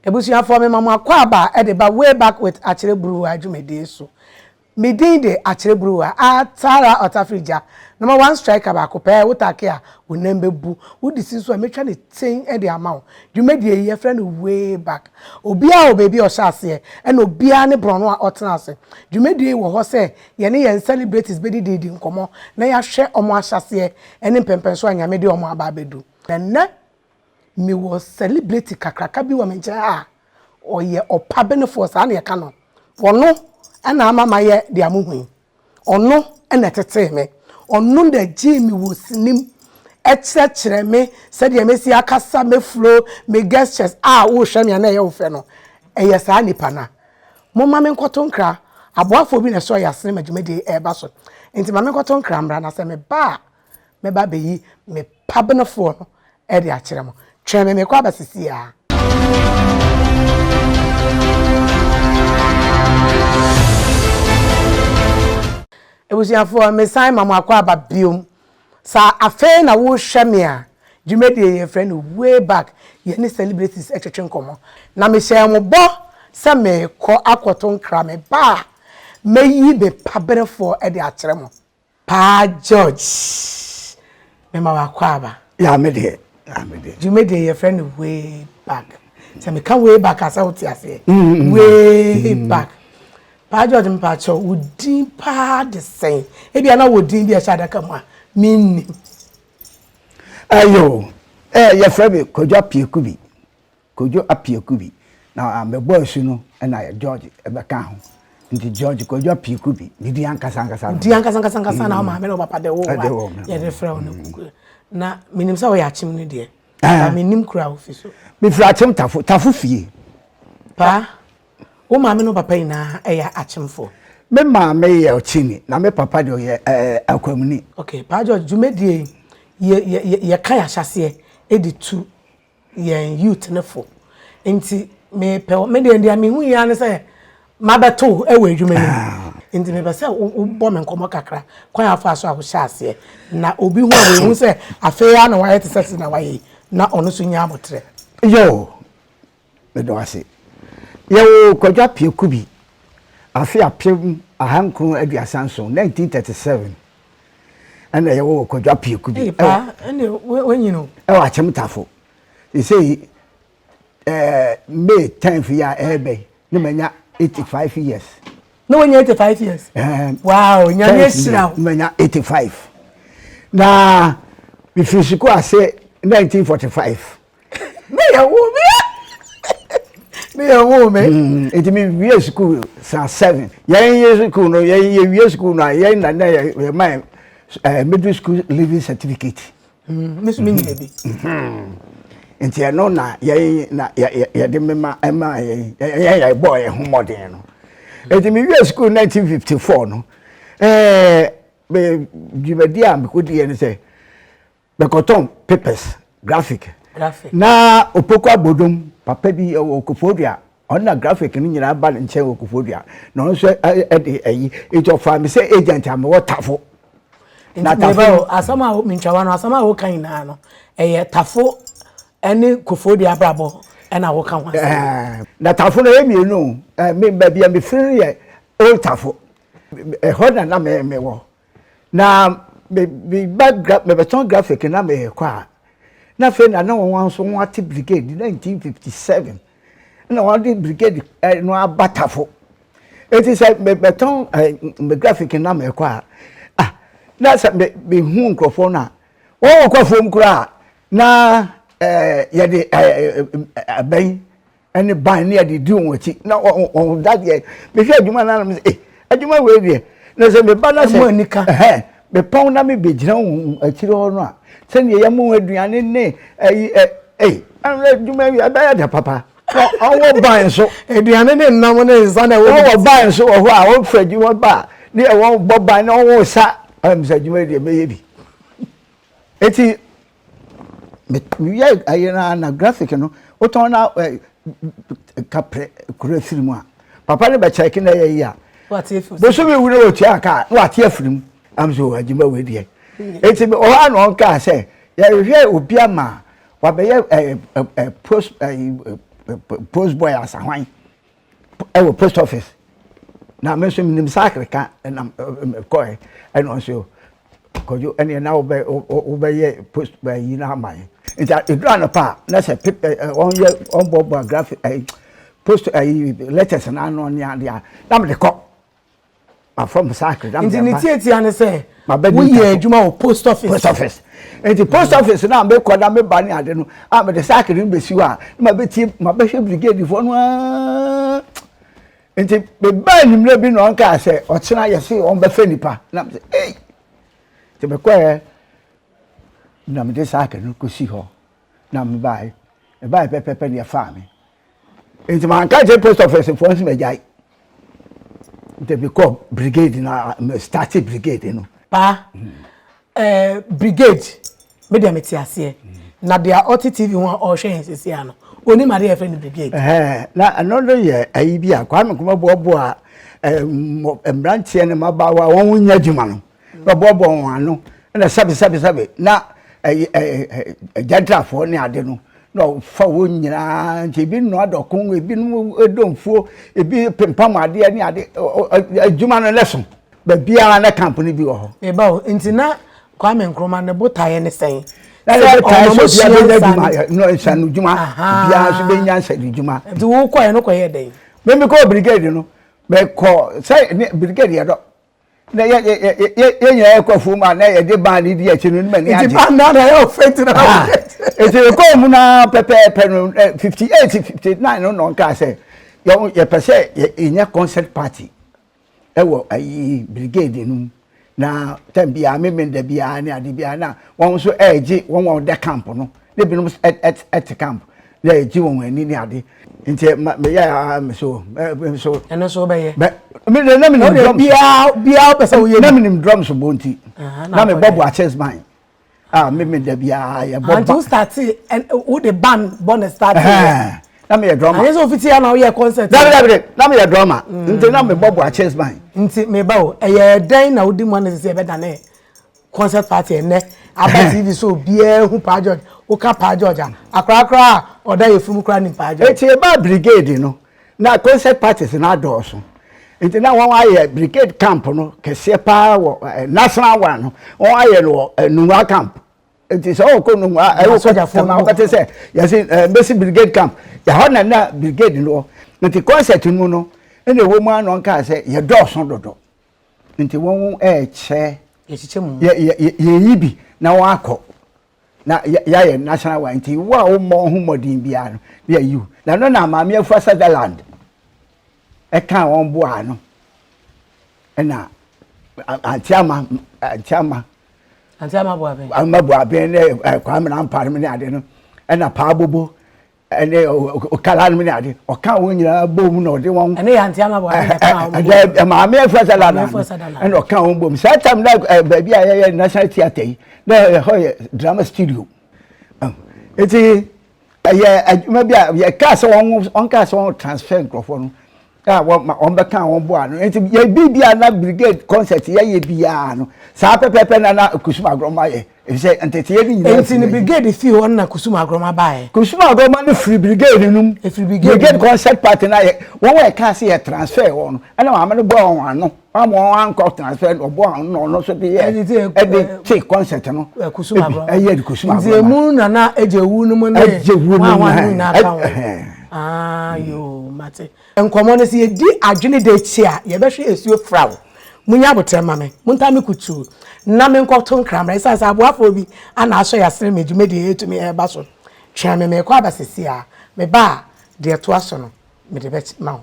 Abusuafoɔ mema mo akwaaba de ba Way Back with Akyere Buruwa dwumadie so. Me din de Akyere Buruwa, a Tara Ɔtafiri Gya, number one striker baako pɛ, wo take a wo nan bɛbu, wo de si nso a mɛtwa ne ten de ama wo. Dwumadie yi yɛfrɛ no Way Back. Obiara wɔ baabi a ɔhyɛ aseɛ, ɛna obiara ne borɔno a ɔtena ase. Dwumadie yi wɔ hɔ sɛ yɛne yɛn celebrities bɛdididi nkɔmmɔ na yɛahwɛ wɔn ahyɛaseɛ ne mpɛnpɛnsoɔ a Nyame de wɔn aba abɛdu. Ɛnnɛ Mewɔ celebrity kakraka bi wɔ me nkyɛn a ɔyɛ ɔpabenefoɔ, saa na yɛka no. Ɔno na ama mayɛ deɛ mohu yi. Ɔno na ɛtetee me. Ɔno na ɛgyee me wɔ sinim kyerɛkyerɛ me sɛdeɛ mɛsi akasa, me flow, me gestures a wohwɛ me a na ɛyɛ wo fɛ no, ɛyɛ saa nipa no a. Momma menkɔto nkra. Aboafoɔ bi na ɛsɔɔ yɛn asene ma dwumadie yi reba so. Nti ma menkɔto nkra mmra na sɛ meba a, mɛba abɛyi me pabenefoɔ no de akyerɛ mo. Twɛn me, merekɔ aba seesei ara. Abusuafoɔ, mesan ma mo akɔ aba biom. Sɛ afei na worehwɛ me a, dwumadie yi yɛfrɛ no Way Back, yɛne celebrities twetwe nkɔmmɔ. Na mehyɛɛ mo bɔ sɛ merekɔ akɔto nkra, meba a, mɛyi me pabenefoɔ de akyerɛ mo. Paa George, mema wo akwaaba. Ya me deɛ, ya me deɛ. Dwumadie yɛfrɛ no way back. Sɛ meka way back a sɛ wote aseɛ. Mm, way mm. back. Paa George mpakyɛw, wo din paa de sɛn? Ebia na wɔ din bi a ɛhyɛ adaka mu a mennim. Ayo, eh, yɛfrɛ me Kwadwo Appiah-Kubi. Kojo Appiah-Kubi na mebɔɔ asu no na George bɛkaa ho. Nti George Kojo Appiah-Kubi, ne din ankasa ankasa no. Din ankasa ankasa ankasa na wo maame ne wo papa de woo wo a yɛde frɛ wo no. Na menim sɛ woyɛ Akyem no deɛ. Ba menim kuro a wofi so. Mefiri Akyem Tafo, Tafo fie. Paa, wo maame ne wo papa nyinaa yɛ Akyemfoɔ? Me maame yɛ Ɔkyeni na me papa deɛ ɔyɛ Akwamuni. Okay, Paa George, dwumadie yi yɛka yɛn ahyɛaseɛ de tu yɛn youth no fo nti mepɛ me deɛ deɛ mehu yi ara ne sɛ mabɛto wɔ adwuma no mu ah. nti mepɛ sɛ wobɔ me nkɔmmɔ kakra kwan afa so a wohyɛ aseɛ na obi hu a wɔhu sɛ afei ara na wayɛ te sɛ se na wayɛ yi na ɔno nso nya abotrɛ. Yo, meda wo ase. Yɛwoo Kwadwo Appiah Kubi afe 1937, 1937 ɛna yɛwoo Kwadwo Appiah Kubi ɛwɔ Akyem Tafo. Sesei ɛɛ May 10th yi a ɛreba yi ne manya 85 years. Na wanya 85 years? Ɛɛ wow, Nyame ahyira wo. Manya 85. Na mefiri sukuu ase 1945. Ne yɛ wo me. Ne yɛ wo me. Mm, nti mi wie sukuu san seven. Yɛn yɛ sukuu no, yɛn yɛ wie sukuu no a, yɛn na na yɛ yɛ ma yɛ eh, middle school leaving certificate. Mm, me so me nyina bi. Mm-hmm. Nti ɛno na yɛn na yɛ yɛ yɛde mema ɛma yɛn yɛn yɛ bɔ yɛn ho mmɔden no. Nti mi wie sukuu 1954 no, ɛɛ me dwumadi a mekɔdi yɛ ne sɛ. Mekɔtɔn papers, graphic. Na Opoku Abodom, papa bi wɔ Koforidua, ɔno na graphic no nyinaa ba ne nkyɛn wɔ Koforidua. Na ɔno nso de ayi, nti ɔfaa me sɛ agent a mewɔ Tafo. Na Tafo. Asɛm a mentwawa no, asɛm a woka nyinaa no, ɛyɛ Tafo ne Koforidua abrabɔ ɛna woka ho asɛm. Na Tafo no ɛyɛ mmienu o, me baabi a mefiri no yɛ Old Tafo, ɛhɔ na na mewɔ. Na me me ba gra mebɛtɔn graphic na mekɔ a na afei na na wɔn nso wɔn ate brigade 1957 na wɔde brigade eh, no aba tafo eti sɛ mebɛtɔn eh, me graphic na mekɔ a ah na sɛ me mehu nkurɔfoɔ no a wɔn wɔ kɔ fam koraa na eh, yɛde eh, abɛn ɛne ban ne yɛde di wɔn akyi na wɔn wɔn da deɛ mehwɛ adwuma no anam sɛ eh adwuma wei deɛ na sɛ meba na sɛ ɛhɛn mepɔn na mebɛgyina wɔn akyiri hɔ no a sɛdeɛ yɛma wɔn aduane ne ɛyi ɛ ɛyi adwuma yi ɛbɛyɛ dɛ papa ɔwɔ ban so aduane ne nnam ne nsa na ɛwɔ wɔwɔ ban so wɔ hɔ a wɔfɛ adwuma ba ne ɛwɔ bɔ ban na wɔwɔ sa ɛm sɛ adwuma yi deɛ mɛyɛ bi eti Meyɛ ayi no ara na graphic no wotɔn na kaprɛ kura firi mu a papa no bɛkyɛke na ɛyɛ yi a bosome wu na wɔtua ka na wate afiri mu am so adwuma wei deɛ enti ɔhɔ a na ɔnkaa sɛ yɛhwehwɛ obi ama wabɛyɛ post post boy asahwan ɛwɔ post office na me nso menim sakre ka ɛna mekɔɛ ɛna ɔnso kɔdwo ɛneɛ na wobɛ wobɛyɛ post yi no ama yɛ nti ɛduru anɔpa a na sɛ ɔnyɛ ɔmbɔbɔ graphic ɛyi post ɛyi letters no ano ne adeɛ a na mede kɔ afam sakre na nti ne tiatia ne sɛ woyɛ adwuma wɔ post office post office nti post office na mekɔ na meba ne ade no a mede sakre no bɛsi hɔ a na mabɛtie mabɛhwɛ brigade foɔ no aa nti mebaa anwummerɛ bi na ɔnkaa sɛ ɔkyena yɛse ɔmbɛfɛ nipa na mesɛ ei nti mekɔɛ na mede sakre no kɔsi hɔ na mebae mebae pɛpɛpɛ ne yɛfaa me nti manka kyerɛ post office foɔ nso magyae nti mekɔ brigade na me start brigade no. Paa eh, brigade me deɛ mete aseɛ na deɛ ɔte TV ho a ɔrehwɛ yɛn sisi ano onim adeɛ yɛfrɛ no brigade. Ɛhɛn na ɛno no yɛ ayi bi a Kwame Nkrumah boaboa mmeranteɛ ne mmabaawa a wɔn nyɛ adwuma no na ɔboaboa wɔn ano na sɛbe sɛbe sɛbe na ɛyi ɛɛ gyantrafoɔ ne ade no na ɔfa wɔn nyinaa nti ebi noa dɔko ebinom dɔ nfuo ebi pempam adeɛ ne ade adwuma no ne so baabiara na camp no bi wɔ hɔ. Meba o nti na Kwame Nkrumah ne botaeɛ ne sɛn? Na ne botaeɛ sɛ obiara bɛnya adwuma no nsano dwuma obiara nso bɛnya nsano dwuma. Nti wokɔɛ no kɔyɛ dɛn? Me mekɔɔ brigade no mekɔ sɛ ne brigade yɛ dɔ na yɛ yɛ yɛ yɛ yɛ nyinaa yɛkɔ afuom a na yɛde ban ne di akyi no ne m'ani agye. Nti ban na na yɛ ɔfɛ nti na. Ah, nti yɛkɔɔ mu na pɛpɛɛpɛ no 58 59 no na ɔnkaa sɛ yɛpɛ sɛ yɛnya concert party ɛwɔ ayi brigade no mu na tɛm biara memenda biara ne ade biara na wɔn nso ɛregye wɔn a wɔda camp no ne binom ɛte camp na ɛgye wɔn ani ne ade nti meyɛ a me so me so. Ɛno nso wobɛyɛ. Mɛ me de na menim drums. Biara biara wopɛ sɛ woyɛ. Na menim drums bɔ nti. Na mebɔ bɔ chess band. A me me da biara yɛ bɔ. Nti wo start wo de band bɔ ne start yɛ. Na meyɛ drummer. Anyɛ sɛ ofiti ya na woyɛ concert. Dabi dabi na meyɛ drummer. Nti na mebɔ bɔ chess band. Nti meba o ɛyɛ dɛn na wodi mu anasɛ sɛ ɛbɛdane concert party ɛnɛ aba TV so obiara hu Paa George woka Paa George a akwaraa koraa a ɔda yɛ funu koraa nim Paa George. Eti ɛbaa brigade no na concert parties no adɔɔso nti na wɔn ayɛ brigade camp no kɛseɛ paa wɔ eh, national one no wɔn ayɛ no wɔ eh, Nungua camp nti sɛ ɔkɔ Nungua ɛwɔ kɔ tɛm a wɔbɛte sɛ yɛsi eh, mbɛsi brigade camp yɛhɔ na na brigade no wɔ nti concert no mu no ɛna ɛwɔ mu ano nkaa sɛ yɛdɔɔso dodo. Nti wɔn ɛɛkyɛ yɛyi bi na wɔn akɔ na yɛayɛ national one nti wo a wommɔ ho mmɔden biara no na yɛyi wo na no na maame afua Sutherland ɛka wɔn boa no ɛna ante ama ante ama ante ama boaben ama boaben ne Kwame Nampare ne ade no ɛna paa bobo ɛne ɔkala no ne ade ɔka wɔn nyinaa bom na ɔde wɔn. Ɛne yɛ ante ama bɔ ade ɛka wɔn bom. Ɛɛ maame efra sɛ lada ɛna ɔka wɔn bom saa tam na baabi a yɛyɛ national theatre yi na ɛhɔ yɛ drama studio eti ɛyɛ adwuma bi a yɛka sɛ wɔn wɔn kaa sɛ wɔn transfer nkurɔfoɔ no a wɔn wɔn bɛka wɔn bɔ ano nti yɛ bi bi a na brigade concert yɛyɛ biara no saa pɛpɛɛpɛ na na kusum agorɔma yɛ efisɛ nteteɛ no nyinaa nti ne brigade fi hɔ na kusum agorɔma baeɛ. Kusum agorɔma no firi brigade no mu. Efiri brigade brigade concert party na yɛ wɔn a ɛka se yɛ transfer wɔn no ɛna maame no bɔ wɔn ano wɔn a wɔn ankɔ transfer no ɔbɔ wɔn ano ɔno nso de yɛ ɛde te concert no kusum agorɔma ɛyɛ kusum agorɔma nti emu nana egye wu no mu ne egye wu no mu wɔn a wɔn nyinaa ka ho aa yoo mate. Nkɔmmɔ no, sɛ yɛdi adwene da akyi a, yɛbɛhwɛ asuo fra wo. Monyɛ aboterɛ mma me, montaa me kutuu na menkɔto nkra mmra. Ɛsiane sɛ aboafoɔ bi ana asɔ yɛn asene ma dwumadie yi atumi reba so. Twɛn me, merekɔ aba seesei ara. Meba a, deɛ ɛtoa so no, mede bɛma wo.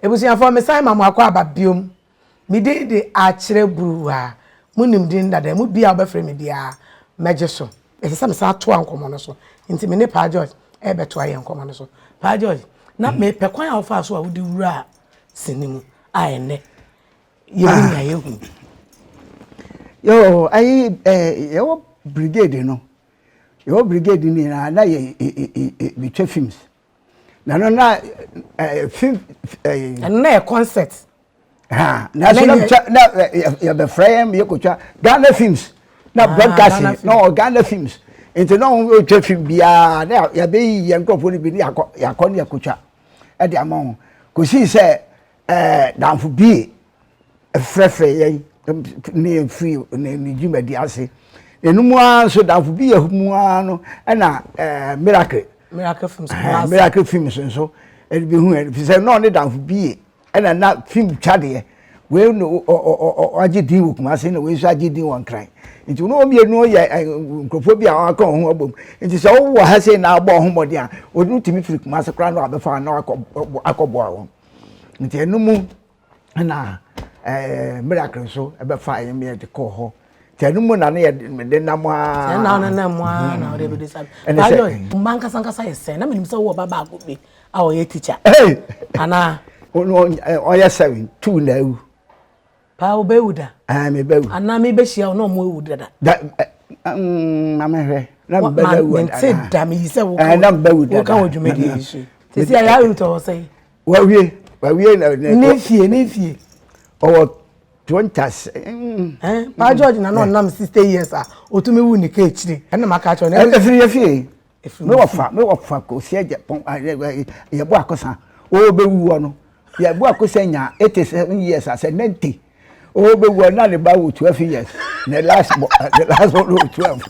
Abusuafoɔ, mesan ma mo akwaaba biom. Me din de Akyerɛ Buruwa. Monim din dada. Emu biara a wobɛfrɛ me biara, mɛgye so. Ɛsɛ sɛ mesan toa nkɔmmɔ no so. Nti me ne Paa George rebɛtoa yɛn nkɔmmɔ no so. Paa George, na mepɛ kwan a wofaa so a wode wuraa sini mu a ɛnnɛ yɛhu nea yɛhu. Yoo, ayi, eh, yɛwɔ brigade no, yɛwɔ brigade no nyinaa na yɛ, yɛtwa films. Na no na eh, film. Eh, ɛno na yɛ concert. Ha, na so na na yɛbɛfrɛ yɛn yɛkɔtwa Ghana films. Na broadcasting na ɔwɔ Ghana films nti na ɔtwa film biara na yɛbɛyi yɛn nkurɔfoɔ no bi ne yɛakɔ yɛakɔ ne yɛkɔtwa ɛde ama wɔn kɔsii sɛ ɛɛ danfo bie frɛfrɛ yɛn ne yɛn firi ne ne dwumadi ase ɛno mu ara nso danfo bi yɛ mu ara no ɛna ɛɛ miracle miracle films miracle films nso ɛde bi hu ɛde fi sɛ na ɔne danfo bie ɛna na film twa deɛ wei na ɔagye din wɔ Kumase na wei nso agye din wɔ Nkran nti wɔn mmienu yɛ nkurɔfoɔ bi a wɔaka wɔn ho abom nti sɛ wɔwɔ ha sei na abɔ wɔn ho mmɔden a wɔn tumi firi Kumase koraa na wɔabɛfa na akɔboa wɔn nti ɛno mu na ɛɛ miracle nso ɛbɛfa yɛn mmiɛ de kɔɔ hɔ nti ɛno mu na ne yɛ de nam aa. Ɛna ɔno nam aa na ɔde bi de sa. Ɛne sɛ mma nkasa nkasa yɛ sɛn na menim sɛ wowɔ ba baako bi. a ɔyɛ teacher anaa. ɔyɛ sɛn tu na ewu. Paa wo bɛwu da. Ɛɛ mi bɛwu. Anaa mi bɛhyia wo na ɔmo ewu dada. Da ɛ mm maame hwɛ na mi bɛ wu dada. Mente da mi yi sɛ wo ka na mi bɛwu dada. Wo ka wɔ dwumadie yi so. Sisi a yɛ ayɛ wɔ sɛn. Wawie wawie na. Ne fie ne fie. Ɔwɔ 20. Paa George na na ɔnam 60 years a otumi wu ne ka akyire ɛna maka akyerɛ no. Ɛfiri yɛ fie. Me wɔfa me wɔfa kɔsi agya pɔn yɛbɔ akosa ɔbɛwu hɔ no yɛbɔ akosa nya 87 years asɛ 90 ɔbɛwu hɔ na ne ba wɔ 12 years ne last the last one wɔ 12.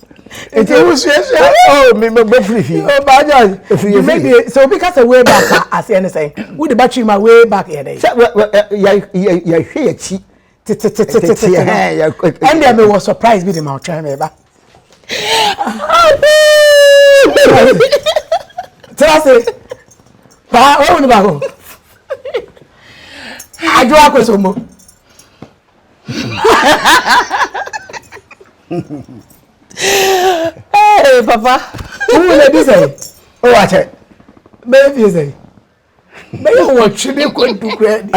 Nti wosuasua. Oh me me bɛ firi fie. Oh ba George. Efiri yɛ fie. Sɛ obi ka sɛ way back a aseɛ ne sɛn? Wode ba twi ma way back yɛ dɛn? Sɛ yɛ yɛ yɛhwɛ yɛ akyi. Tetetetete no. Ɛndeɛ mewɔ surprise bi de ma ɔtwɛn me ba. Tena ase. Paa wɔn mu baako. Adwo akosombo. Hey, papa. Wo na di sɛ. O wa kyɛ. Bɛyɛ fie sɛ. Bɛyɛ wɔtwe bi kɔ dukura di.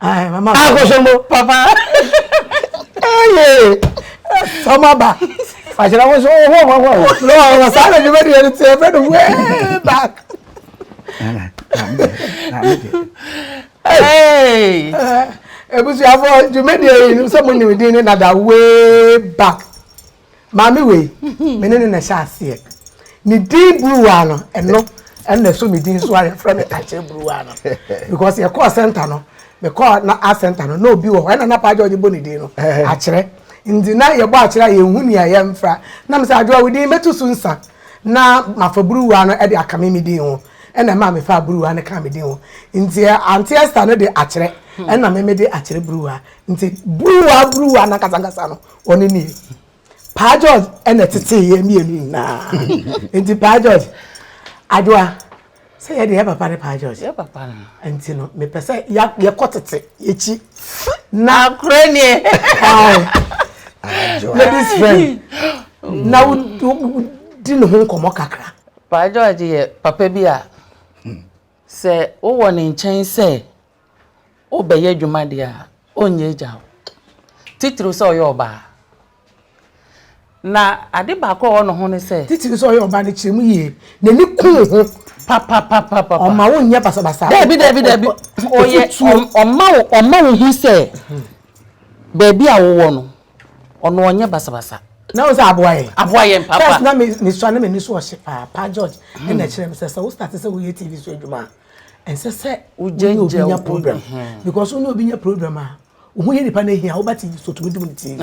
Ai, mama. Akosombo. Papa. Eye. Sọmọ ba. Akyerɛ wo so wo ho ho ho. No, wa saa na dwuma deɛ no teɛ fɛ no way back. Hey. Ebusuafo dwumadie yi sɛ mo nim din ne nada way back. Maame wei, me ne no na ɛhyɛ aseɛ. Ne din Buruwa no, ɛno ɛna ɛsɔ me din so a yɛfrɛ me Akyere Buruwa no. Because yɛkɔɔ center no, mekɔɔ na a center no, na obi wɔ hɔ, ɛna na Paa George bɔ ne din no, Akyerɛ. Nti na yɛbɔ Akyerɛ a yɛnhu nea yɛmfra. Na mesɛ Adwoa wo din mɛtu so nsa na mafa Buruwa no de akame me din ho. Ɛna ɛmaa mefaa Buruwa no kaa me din ho. Nti Auntie Esther no de Akyerɛ, ɛna me mede Akyere Buruwa. Nti Buruwa Buruwa no ankasa ankasa no, Ɔno nie. Paa George ɛna ɛtetee yɛn mmienu nyinaa. Nti Paa George, Adwoa, sɛ yɛ deɛ yɛ papa ne Paa George. Yɛ papa no. Nti no, mepɛ sɛ yɛkɔ tete yɛkyi. Na akorɛ neɛ. Ladies friend, na wodi ne ho nkɔmmɔ kakra. Paa George yɛ papa bi a sɛ wowɔ ne nkyɛn sɛ Wobɛyɛ adwuma deɛ a, ɔnyɛ agya wo. Titiriw sɛ ɔyɛ ɔbaa. Na ade baako a ɛwɔ ne ho ne sɛ. Titiriw sɛ ɔyɛ ɔbaa no kyerɛ mu yie. N'ani ku wo ho. Papapapapa. Ɔmma wonyɛ basabasa. Dabi dabi dabi. Ɔyɛ ɔma wo ɔma wo hu sɛ baabi a wowɔ no, ɔno ɔnyɛ basabasa. Na wo sɛ aboa yɛn. Aboa yɛn papa. First na me mesua na m'ani so ɔhye paa. Paa George ɛna ɛkyerɛ me sɛ sɛ wo start sɛ woyɛ TV so adwuma a. ɛnsɛ sɛ wo ne obi nya problem because wo ne obi nya problem a wo ho yɛ nipa no ahia woba tv so tumi dum ne tv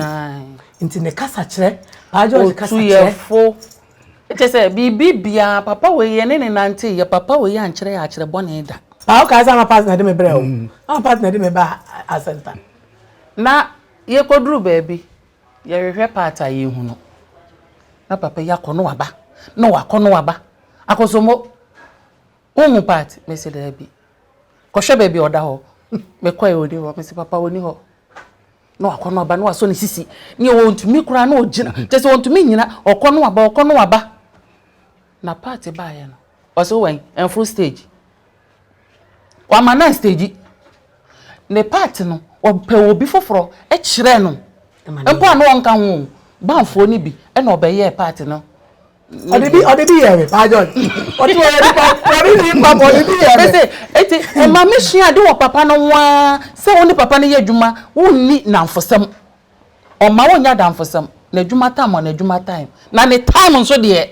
nti ne kasa kyerɛ paa George kasa kyerɛ otuyɛfo kyɛ sɛ biribi biara papa wei yɛ ne ne nante yɛ papa wei ankyerɛ yɛ akyerɛ bɔne da paa wokae sɛ ama part na ɛde me brɛ o mm. ama part na ɛde me ba asɛnta na yɛkɔduru baabi yɛhwehwɛ part a yɛhu no na papa yi akɔ no waba na wakɔ no waba akɔsombo Wonhu Pat? Mese daabi. Kɔhwɛ baabi a ɔda hɔ. Mekɔe ɔni hɔ. Mese papa ɔni hɔ. Na wakɔ no aba na wasɔ ne sisi. Ne ɔntumi koraa na ɔgyina. Kyɛ sɛ ɔntumi nyina. Ɔkɔ no waba, ɔkɔ no waba. Na Pat baeɛ no, ɔse wowɛn, ɛmforo stage. Wama no stage. Ne Pat no, ɔpɛ obi foforɔ kyerɛ no. Mpo a na ɔnka ho o, banfoɔ no bi ɛna ɔbɛyɛɛ Pat no. Ɔde bi ɔde bi yɛ me paa John. Ɔde ɔyɛ nipa ɔde nipa ɔde bi yɛ me. Mese eti ɛma me sua ade wɔ papa no ho ara sɛ wo ne papa no yɛ adwuma wonni nnamfosɛm. Ɔmma wonnyɛ adamfosɛm. N'adwuma time wɔ n'adwuma time. Na ne time nso deɛ.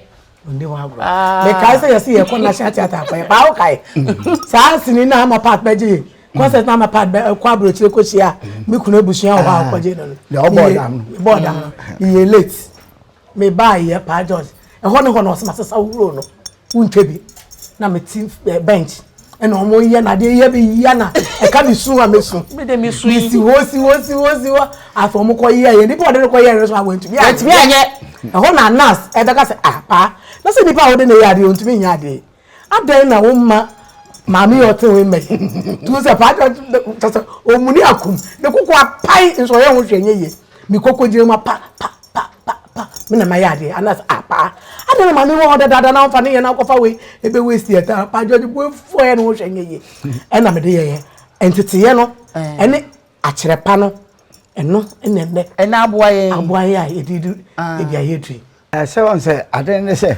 Ɔnni ho agorɔ. Mekae sɛ yɛse yɛkɔ National Theatre akɔyɛ paa wokae? Saa sini no a ama Pat bɛgye concert no ama Pat bɛ kɔ aburokyire kɔhyia me kunu abusua wɔ hɔ a ɔkɔgye no no. Ɔbɔɔ dam no. Mebɔɔ dam no. Meyɛ late. Mebaeɛ Paa George. Ɛhɔ ne hɔ na ɔse masesa wo role no. Wontwa bi. Na mete bench ɛna ɔmo yɛ na adeɛ yɛ me yia na ɛka me su a mesu. Mesi hɔ si hɔ si hɔ si hɔ afei ɔmo kɔ yɛ yɛ nipa ɔde no kɔ yɛ no so a wɔntumi anyɛ. Ɛhɔ na nurse ɛbɛka sɛ ah paa na sɛ nipa a wɔde na yɛ adeɛ ɔntumi nyɛ adeɛ adɛn na womma maame yɛ ɔte ho mma yi tu sɛ paa kyɛ sɛ ɔmuni akum ne koko apae nso ɔyɛ ho hwɛ nyɛ yie mekɔkɔ gyina mu apa pa pa pa pa me na mayɛ adeɛ anaasɛ ah paa adɛn na maame wɔ hɔ dadaada na ɔmfa ne yɛ na ɔkɔfa wei ebe waste yɛ ta paa George bu efu ɔyɛ ne ho hwɛ nyɛ yie ɛna mede yɛyɛ nteteyɛ no ɛne akyerɛ pa no ɛno ɛna ɛnɛ ɛna aboa yɛn aboa yɛn a yɛde du ebi a yɛduru yi. Ɛsɛ wɔn sɛ ade ne sɛ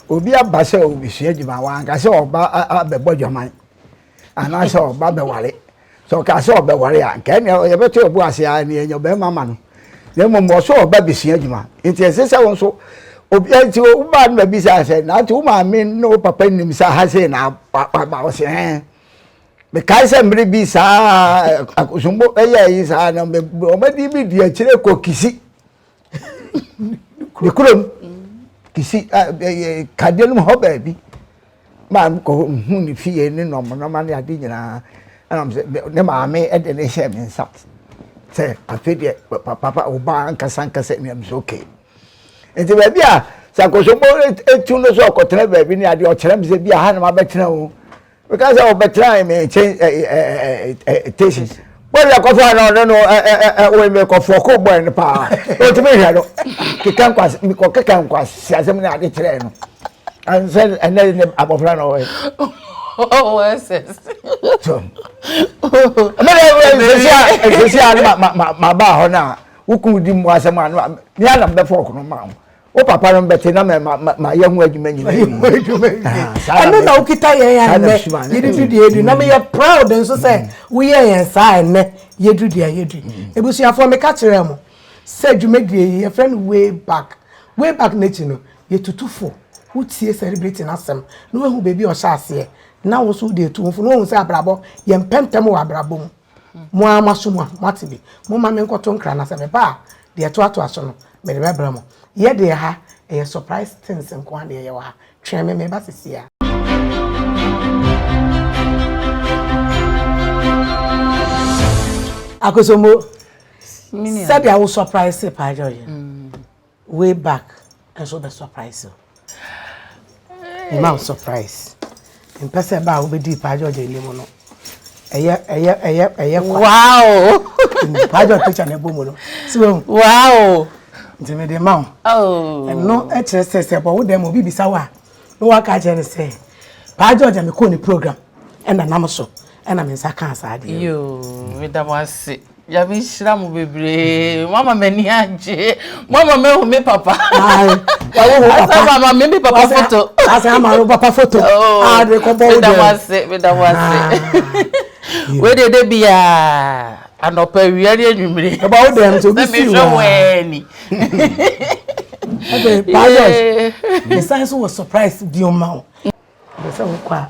obi aba sɛ ɔbɛsua adwuma wanka sɛ ɔba abɛbɔ dwaman anaasɛ ɔba bɛware. Sɛ ɔkaa sɛ ɔbɛware a, nka ɛnneɛ yɛbɛto yɛn bo ase ara na yɛanya ɔbarima ama no. Na mmom ɔsɛ ɔba bɛsua adwuma. Nti ɛsɛ sɛ wo nso, obi nti wobaa no bɛbisaa sɛ, na nti wo maame ne wo papa nim sɛ ha sei na aba? Ɔse ɛn. Mekae sɛ mmere bi saa akosombo ɛyɛ yi saa na wɔde bi di akyire kɔ Kisi. Ne kurom Kisi kadeɛ no mu hɔ baabi. Maa mekɔ hɔ mehuu ne fie ne nnoɔma nnoɔma ne ade nyinaa ɛna sɛ ne maame de ne hyɛɛ me nsa sɛ afei deɛ papa wo ba ankasa ankasa nua me sɛ okay nti baabi a sɛ akɔsɔmbo etu no sɛ ɔkɔtena baabi ne adeɛ ɔkyerɛ me sɛ bi a ha na mabɛtena o meka sɛ ɔbɛtena me nkyɛn station bɔɔl akɔfo a ɔne no wɔ me kɔfoɔ ko bɔɔl no paa ɔtumi hwɛ no keka nkwasi mekɔ keka nkwasi asɛm ne ade kyerɛ no ansɛ ɛnɛ ne abɔfra na ɔyɛ ɔwɔ ss so mɛdɛ nsɛsi a ne ma ba hɔ no a wokun di mu asɛm a me anam bɛfɔ ɔkono ma wo Wo papa no bɛte na ma ma ma yɛ ho adwuma nyinaa yi. Ah, ɛno na wokita yɛn a nnɛ yɛde du deɛ yɛdu na meyɛ proud nso sɛ mm. woyɛ yɛn saa ɛnnɛ yɛdu deɛ yɛdu. Mm. Abusuafoɔ meka kyerɛ mo sɛ dwumadie yi yɛfrɛ no way back. Way back n'akyi no yɛtutu fo wotie celebrity no asɛm na woahu baabi a ɔhyɛ aseɛ na wo nso wode atu wo fo na woahu sɛ abrabɔ yɛmpɛ ntɛm wɔ abrabɔ mu. Mo ara moaso mu a, moate bi. Momma menkɔto nkra na sɛ meba a, deɛ ɛtoatoa so no, mede bɛbrɛ mo. Yɛ deɛ ha, ɛyɛ surprise things nko ara na yɛyɛ wɔ ha. Twɛn me, mereba seesei ara. Akosombo, sɛdeɛ wo surprise Paa George no, Way back nso bɛ surprise o. Mema wo surprise. Mpɛ sɛ ɛba a wobɛdi Paa George anim no. Ɛyɛ ɛyɛ ɛyɛ ɛyɛ kwa. Wow. Paa George picture na ɛbɔ mu no. So ehu. Wow. Nti mede ma wo. Oh. Ɛno kyerɛ sɛ sɛ bɔ wo dɛm obi bisa wo a na waka akyerɛ no sɛ Paa George a mekɔɔ ne program ɛna nam so ɛna me nsa kaa saa adeɛ. Yoo, meda mo ase. Nyame nhyira mo bebree. Mo ama m'ani agye. Mo ama mahu me papa. Wawo ho papa. Asa ama me me papa foto. Asa ama wo papa foto. Oh. Ah, de kɔ bɔ wo dɛm. Meda mo ase, meda mo ase. Ah. Wei de de bia anɔpa awia ne anwummere. Ɛbɔ wo dɛm so obi si wa. Sɛ mehwɛ wɔ ani. Okay, Paa Mesan so wɔ surprise bi ma wo. Bɛ sɛ wokɔ a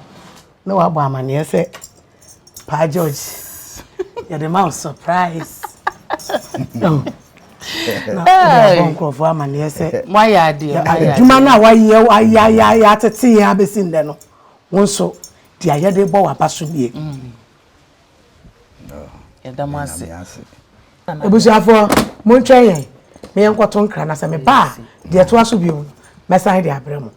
na wabɔ amaneɛ sɛ Paa George, yɛde ma wo surprise. Na wode abɔ nkurɔfoɔ amaneɛ sɛ moayɛ adeɛ, moayɛ adeɛ. Adwuma no a wayɛ ayɛ ayɛ ayɛ atete yɛn abɛsi nnɛ no, wo nso deɛ yɛde bɔ w'aba so nie. Yɛda mo ase. Abusuafoɔ, montwɛn yɛn na yɛnkɔto nkra na sɛ meba a, deɛ ɛtoa so bio no, mɛsan de abrɛ mo.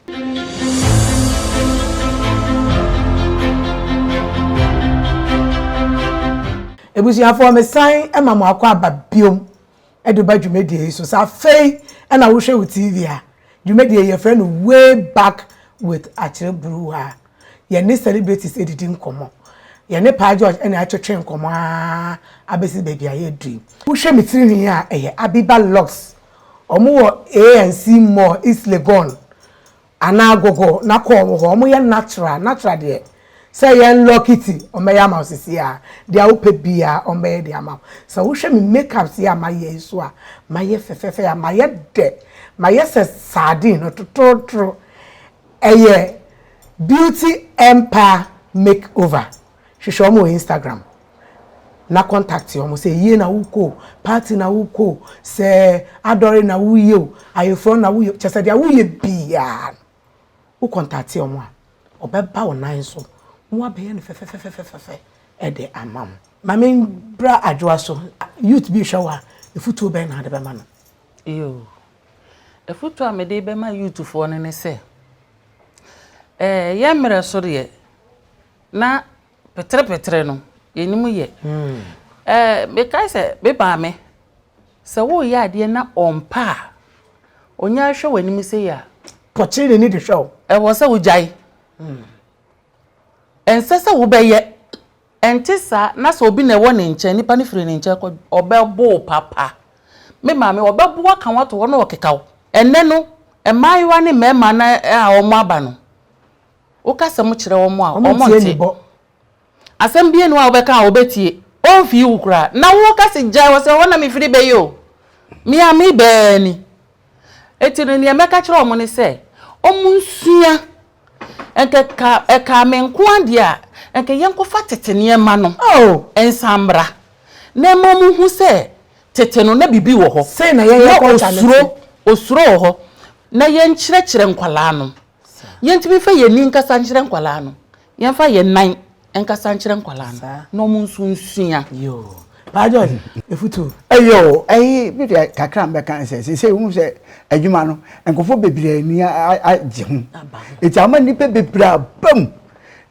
Abusuafoɔ, mesan ma mo akɔ aba biom de ba dwumadie yi so. Sɛ afei na wohwɛ wo TV a, dwumadie yi yɛfrɛ no Way Back with Akyerɛ Buruwa. Yɛne celebrities didi nkɔmmɔ. Yɛne Paa George na ɛtwetwe nkɔmmɔ ara abɛsi baabi a yɛadu yi. Wohwɛ me tirinwi a, ɛyɛ Abiba Locks. Wɔwɔ ANC Mall, East Legon anaa Gogo na kɔ wɔn hɔ. Wɔyɛ natural. Natural deɛ, Sɛ yɛn lɔki ti, ɔmmɛyɛ ama wo sisi a. Deɛ wopɛ biara, ɔmmɛyɛ de ama wo. Sɛ wohwɛ me makeups yi a mayɛ yi so a, mayɛ fɛfɛɛfɛ a, mayɛ dɛ. Mayɛ sɛ sardine no totorotoro. Ɛyɛ Beauty Empire Makeover. Hwehwɛ wɔn wɔ Instagram na contact wɔn sɛ yie na wokɔ o, party na wokɔ o, sɛ adɔre na woyɛ o, ayeforɔ na woyɛ o, kyerɛ sɛ deɛ woyɛ biara no, wo contact wɔn a, ɔbɛba wo nan so na wabɛyɛ no fɛfɛfɛfɛfɛ de ama wo. Ma membra Adwoa so, youth bi rehwɛ wo a, afutuo bɛn na wode bɛma no? Yoo, afutuo a mede bɛma youthfoɔ no ne sɛ, ɛɛ yɛn mmerɛ so deɛ, na peterepetere no, yɛnim yɛ. Ɛɛ mekae sɛ me maame, sɛ woreyɛ adeɛ na ɔmpɛ a, ɔnya hwɛ w'anim sei a. Pɔkyere n'ani de hwɛ wo. Ɛwɔ sɛ wogyae. Ɛnsɛ sɛ wobɛyɛ. Ɛnte saa na sɛ obi na ɛwɔ ne nkyɛn, nipa no firi ne nkyɛn kɔ, ɔbɛbo wo papa. Me maame, ɔbɛbo wo aka wo ato hɔ na ɔkeka wo. Ɛnnɛ no, mmaayewa ne mmarima no a wɔaba no, woka asɛm kyerɛ wɔn a, wɔnte. Asɛm biara nni hɔ a wobɛka a wɔbɛtie. Ɔmfii wo koraa. Na woka sɛ gyae wɔ sɛ hɔ na mefiri bɛyɛ o. Me a me bɛɛ ni. Enti no, nea mɛka kyerɛ wɔn ne sɛ, wɔnsua. Nka ɛka ɛkaa me nko ara deɛ a, nka yɛnkɔfa tete nneɛma no nsan mmra. Na ɛma wɔhu sɛ tete no na biribi wɔ hɔ. Sei na yɛyɛ Na culture no osuro, te. osuro wɔ hɔ. Na yɛnkyerɛkyerɛ nkwadaa no. Yɛntumi mfa yɛn ani nkasa nkyerɛ nkwadaa no. Yɛmfa yɛn nan nkasa nkyerɛ nkwadaa no na wɔn nso nsua. Yoo. Paa George, efutuo. Ɛyɛ o, ɛyi bi deɛ kakra mbɛka ne sɛ sese wohu sɛ adwuma no nkurɔfoɔ bebree ani agye ho nti ama nnipa bebree aba mu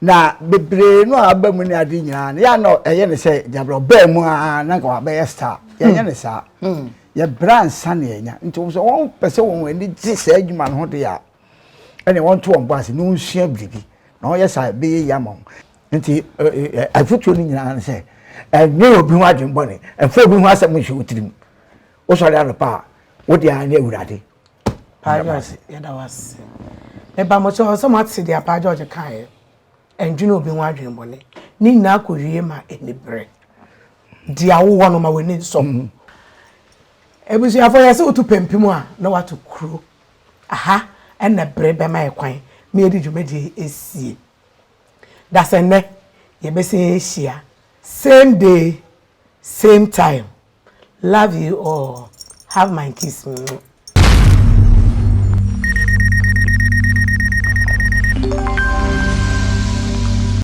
na bebree no a aba mu ne ade nyinaa no yɛ na ɛyɛ ne sɛ gyabrɛ ɔbaa mu a na nka wabɛyɛ star yɛnyɛ ne saa hmm. yɛbrɛ ansa na yɛnya nti wɔn sɛ wɔn pɛ sɛ wɔn ani gye saa adwuma no ho deɛ a ɛne wɔn to wɔn bo ase na wɔn sua biribi na wɔyɛ saa ɛbɛyɛ yie ama wɔn nti afotuo no nyinaa no sɛ ɛnyɛ obi ho adwene bɔne ɛmfa obi ho asɛm nhyɛ wo tirim wosɔre anɔpa a wode ara ne awurade. Paa George yɛda wo ase meba mo kyɛw sɛ moate deɛ Paa George kaeɛ ɛndwene obi ho adwene bɔne ne nyinaa kɔwie ma aniberɛ deɛ wowɔ no ma w'ani nsɔ mm. Abusuafoɔ yɛsɛ wotu pampim a na wato kuro aha ɛna bere bɛma yɛ kwan ma yɛde dwumadie esie Dasɛ nnɛ yɛbɛsan ahyia same day same time love you all have my kiss.